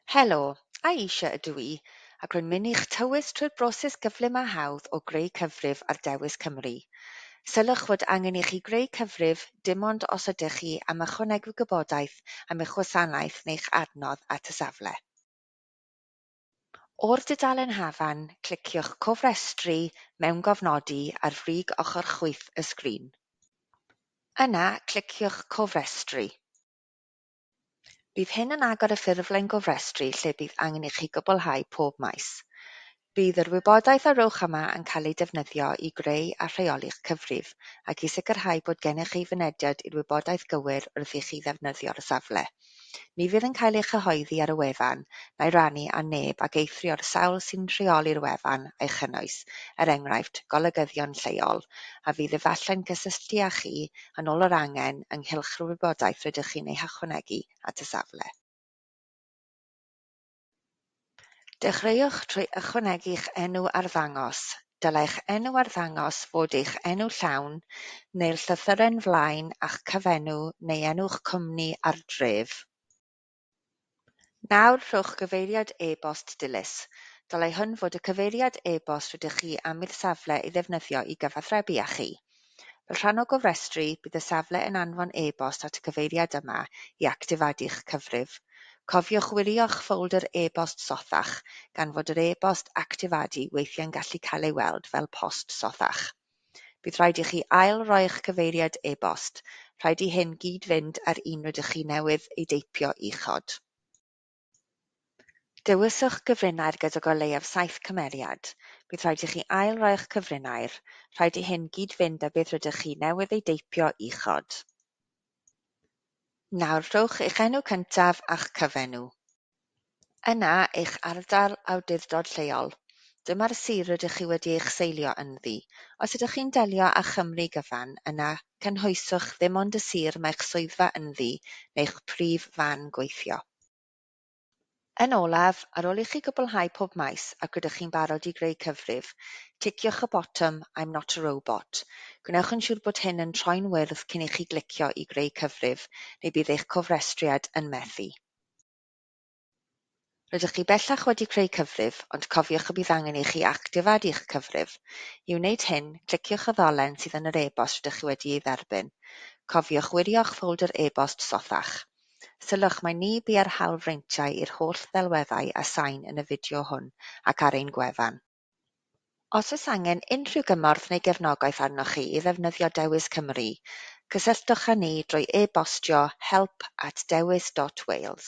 Helo, Aisha ydw i, ac rwy'n mynd i'ch tywys trwy'r broses gyflym a hawdd o greu cyfrif ar Dewis Cymru. Sylwch fod angen i chi greu cyfrif dim ond os ydych chi am ychwanegu gwybodaeth am eich gwasanaeth neu'ch adnodd at y safle. O'r dudalen hafan, cliciwch Cofrestru Mewngofnodi ar frig ochr chwith y sgrin. Yna, cliciwch Cofrestru. Bydd hyn yn agor y ffurflen gofrestru lle bydd angen i chi gwblhau pob maes. Bydd yr wybodaeth a rowch yma yn cael ei defnyddio i greu a rheoli'ch cyfrif ac i sicrhau bod gennych chi fynediad i'r wybodaeth gywir wrth i chi ddefnyddio'r safle. Ni fydd yn cael ei chyhoeddi ar y wefan na'i rannu â neb ac eithrio'r sawl sy'n rheoli'r wefan a'i chynnwys, er enghraifft, golygyddion lleol, a fydd efallai'n cysylltu â chi yn ôl yr angen ynghylch yr wybodaeth rydych chi'n ei hychwanegu at y safle. Dechreuwch trwy ychwanegu'ch enw arddangos. Dylai'ch enw arddangos fod eich enw llawn neu'r llythyren flaen a'ch cyfenw neu enw'ch cwmni a'r dref. Nawr rhowch gyfeiriad e-bost dilys. Dylai hwn fod y cyfeiriad e-bost rydych chi am i'r safle ei ddefnyddio i gyfathrebu â chi. Fel rhan o gofrestru, bydd y safle yn anfon e-bost at y cyfeiriad yma i actifadu'ch cyfrif. Cofiwch wirio'ch ffolder e-bost sothach, gan fod yr e-bost actifadu weithiau'n gallu cael ei weld fel post sothach. Bydd rhaid i chi ail-roi'ch cyfeiriad e-bost. Rhaid i hyn gyd-fynd â'r un rydych chi newydd ei deipio uchod. Dewiswch gyfrinair gydag o leiaf saith cymeriad. Bydd rhaid i chi ail-roi'ch cyfrinair. Rhaid i hyn gyd-fynd â beth rydych chi newydd ei deipio uchod. Nawr rhowch eich enw cyntaf a'ch cyfenw. Yna eich ardal awdurdod lleol. Dyma'r sir rydych chi wedi eich seilio ynddi. Os ydych chi'n delio â Chymru gyfan, yna cynhwyswch ddim ond y sir mae'ch swyddfa ynddi neu'ch prif fan gweithio. Yn olaf, ar ôl i chi gwblhau pob maes ac rydych chi'n barod i greu cyfrif, ticiwch y botwm I'm not a robot. Gwnewch yn siŵr bod hyn yn troi'n wyrdd cyn i chi glicio i greu cyfrif, neu bydd eich cofrestriad yn methu. Rydych chi bellach wedi creu cyfrif, ond cofiwch y bydd angen i chi actifadu'ch cyfrif. I wneud hyn, cliciwch y ddolen sydd yn yr e-bost rydych chi wedi ei dderbyn. Cofiwch wirio'ch ffolder e-bost sothach. Sylwch mai ni biau'r hawlfreintiau i'r holl ddelweddau a sain yn y fideo hwn ac ar ein gwefan. Os oes angen unrhyw gymorth neu gefnogaeth arnoch chi i ddefnyddio Dewis Cymru, cysylltwch â ni drwy e-bostio help@dewis.wales.